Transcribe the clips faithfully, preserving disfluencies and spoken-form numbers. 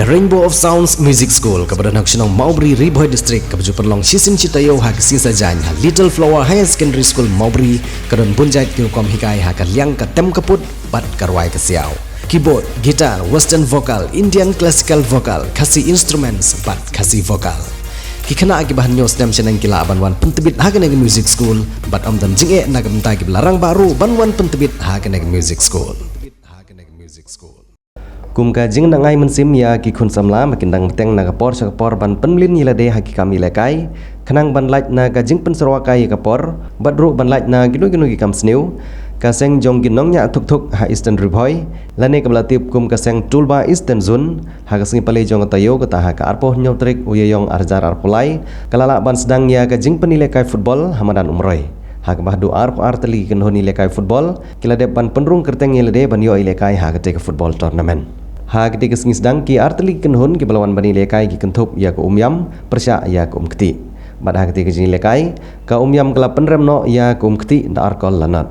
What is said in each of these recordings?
Rainbow of Sounds Music School, kaba don ha ka shnong Mawbri, Ri Bhoi District, kaba ju pynlong shisien shi taïew ha ka sngi Saitjaiñ ha Little Flower Higher Secondary School Mawbri, ka don bun jait ki rukom hikai ha ka liang ka tem ka put bad ka rwai ka siaw. Keyboard, guitar, western vocal, Indian classical vocal, Khasi instruments bad Khasi vocal. Ki khynnah kiba hynñiew snem shaneng ki lah ban wan pyntbit ha kane ka music school bad ym don jingeh na ka bynta kiba la rangbah ruh ban wan pyntbit ha kane ka music school. Kum ka jingnang ai mynsiem ïa ki khun samla ba kin dang bteng na ka por sha ka por ban pynmlien ïa lade ha ki kam ïalehkai, khnang ban lait na ka jingpynsyrwa kai ïa ka por bad ruh ban lait na kino kino ki kam sniew, ka seng jong ki nongñiah thuk thuk ha Eastern Ri Bhoi, lane kaba la tip kum ka seng Tulba Eastern Zone, ha ka sngi Palei jong ka taïew, kata ha ka arphew hynñiew tarik u Ïaïong arhajar arphew lai, ka la lah ban sdang ïa ka jingpynïalehkai football ha madan Umroi. Ha kaba haduh arphew ar tylli ki kynhun ïalehkai football ki la dep ban pynrung kyrteng ïa lade ban ïoh ïalehkai ha katei ka football tournament. Ha katei ka sngi sdang ki ar tylli ki kynhun kiba la wan ban ïalehkai ki kynthup ïa ka Umïam pyrshah ïa ka Umktieh. Bad ha katei ka jingïalehkai, ka Umïam ka la pynrem noh ïa ka Umktieh da ar kol la nod.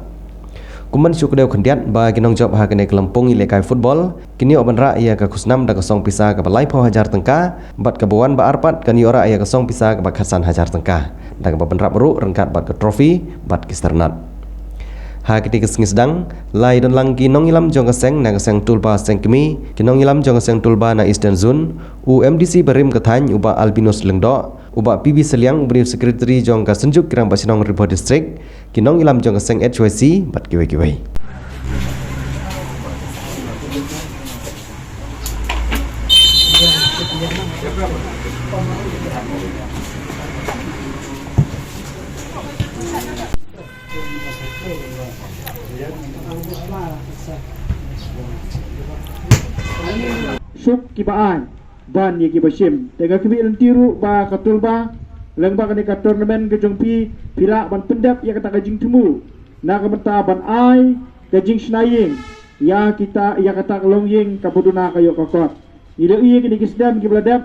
Kum ban shu kdew khyndiat ba ki nongjop ha kane ka lympung ïalehkai football kin ïoh ban rah ïa ka khusnam da ka song pisa kaba laiphew hajar tyngka, bad kaba wan ba ar pat kan ïoh rah ïa ka song pisa kaba khatsan hajar tyngka, da kaba bynrap ruh ryngkat bad ka trophy bad ki syrnod. Ha katei ka sngi sdang, la ïadon lang ki nongïalam jong ka seng na ka seng Tulba Sengkmie, ki nongïalam jong ka seng Tulba na Eastern Zone, u M D C barim ka thaiñ u Bah Albinus Lyngdoh, u Bah P B Sylliang uba dei u secretary jong ka Synjuk ki Rangbah Shnong Ri Bhoi District, ki nongïalam jong ka seng H Y C bad kiwei kiwei. Suk kiba ai ban ïa kiba shim. Te nga khmih lynti ruh ba ka Tulba, lyngba kane ka tournament ka jong phi, phi lah ban pyndep ïa kata ka jingthmu na ka bynta ban ai ka jingshna ïing ïa kita, ïa kata ka longïing kaba duna ka ïoh ka kot. Ngi la ïohi kine ki snem kiba la dep,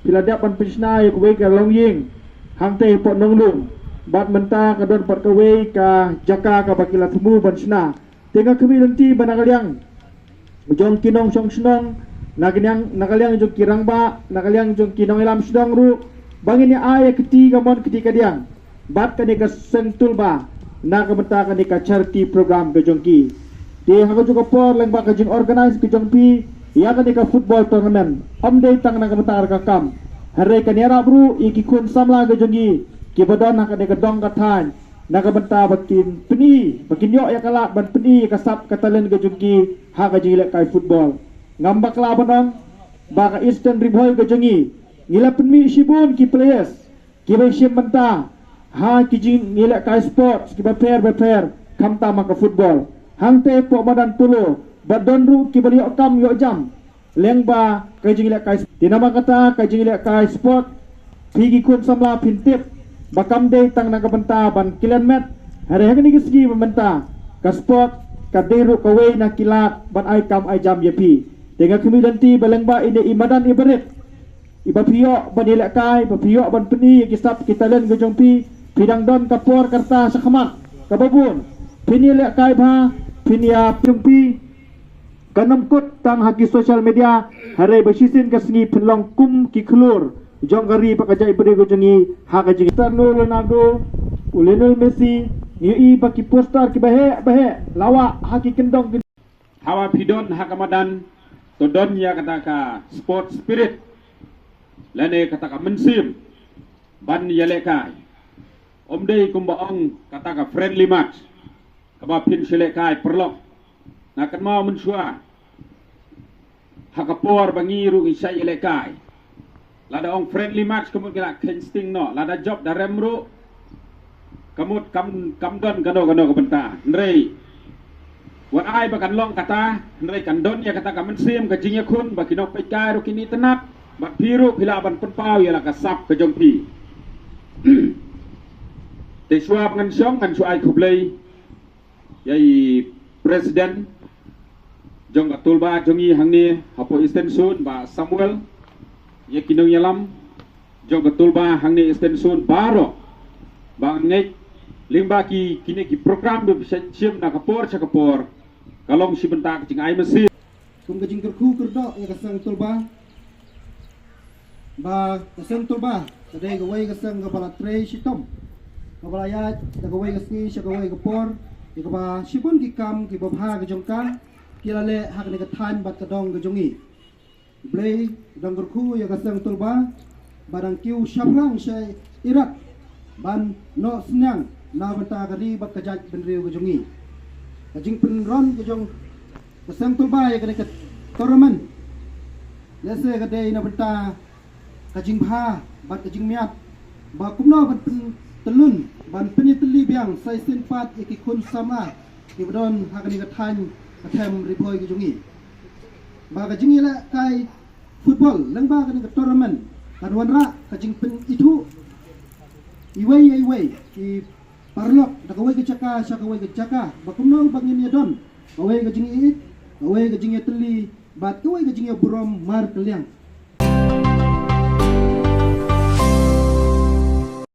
phi la dep ban pynshna ïa kawei ka longïing hangtei hapoh Nonglum, bad mynta ka don pat kawei ka jaka kaba ki la thmu ban shna. Te nga khmih lynti ba na ka liang jong ki nongshong shnong, na ka liang, na ka liang jong ki rangbah, na ka liang jong ki nongïalam shnong ruh, ba ngin ïa ai ïa kti kamon kti kadiang bad kane ka seng Tulba na ka bynta kane ka charity program ka jong ki. Te ha kajuh ka por lyngba ka jingorganize ka jong phi ïa kane ka football tournament, ym dei tang na ka bynta ka kam, hynrei kan ïarap ruh ïa ki khun samla ka jong ngi kiba don ha kane ka dong ka thaiñ, na ka bynta ba kin pyni, ba kin ïoh ïa ka lad ban pyni ïa ka sap ka talent ka jong ki ha ka jingïalehkai football. Ngam bakla ban ong ba ka Eastern Ri Bhoi ka jong ngi, ngi la pynmih shibun ki players kiba shim bynta ha ki jingïalehkai sports kiba pher ba pher, khamtam ha ka football. Hangtei hapoh madan polo, ba don ruh kiba la ïoh kam ïoh jam lyngba ka jingïalehkai. Te namar kata ka jingïalehkai sport, phi ki khun samla phin tip ba kam dei tang na ka bynta ban klet met, hynrei ha kine ki sngi ba mynta, ka sport ka dei ruh kawei na ki lad ban ai kam ai jam ïa phi. Te nga khmih lynti ba lyngba ine i madan iba rit, iba phi ïoh ban ïalehkai, ba phi ïoh ban pyni ïa ki sap ki talent ka jong phi, phi dang don ka por ka rta shakhmat kaba bun phin ïalehkai bha, phin ïa pynphi. Kan ym kut tang ha ki social media, hynrei ba shisien ka sngi phin long kum ki khlur jong ka ri bad ka jaitbynriew ka jong ngi ha ka jing. Cristiano Ronaldo, u Lionel Messi, ngi ïohi ba ki poster kiba heh ba heh la wah ha ki kyndong ki. Haba phi don ha ka madan, to don ïa kata ka sport spirit lane kata ka mynsiem ban ïalehkai. Ym dei kumba ong kata ka friendly match kaba phin shu lehkai paralok. Nga kynmaw mynshuwa ha ka por ba ngi ruh ngi shait ïalehkai, lada ong friendly match ka mut ngi la kheiñ sting noh, lada jop da rem ruh ka mut kam, kam don kano kano ka bynta. Hynrei wat ai ba kan long kata, hynrei kan don ïa kata ka mynsiem ka jingïakhun ba ki nongpeitkai ruh kin itynnad, bad phi ruh phi lah ban pynpaw ïa la ka sap ka jong phi. Te shuwa ba ngan shong, ngan shu ai khublei ïa i president jong ka Tulba jong ngi hangne hapoh Eastern Zone, Bah Samuel, ïa ki nongïalam jong ka Tulba hangne Eastern Zone baroh, ba ngeit lyngba ki, kine ki program ba phi shim na ka por sha ka por, ka long shi bynta ka jingai mynsiem. Kum ka jingkyrkhu kyrdoh ïa ka seng Tulba, Ba ka seng Tulba ka dei kawei ka seng kaba la trei shitom, kaba la ïaid da kawei ka sngi sha kawei ka por ïa kaba shibun ki kam kiba bha ka jong ka ki la leh ha kane ka thaiñ bad ka dong ka jong ngi. Blei dang kyrkhu ïa ka seng Tulba ba dang kiew shaphrang sha Iraq ban noh synñiang na bynta ka ri bad ka jaitbynriew ka jong ngi. Ka jingpynrung ka jong ka seng Tulba ïa kane ka tournament lehse ka dei na bynta ka jingbha bad ka jingmiat ba kumno ban pyntyllun, ban pynïatylli biang sa shisien pat ïa ki khun samla kiba don ha kane ka thaiñ ka them Ri Bhoi ka jong ngi. Ba ka jingïalehkai football lyngba kane ka tournament kan wanrah ka jingpynithuh iwei ïa iwei i paralok da kawei ka jaka sha kawei ka jaka ba kumno ba ngin ïadon kawei ka jingïeit, kawei ka jingïatylli bad kawei ka jingïaburom markylliang.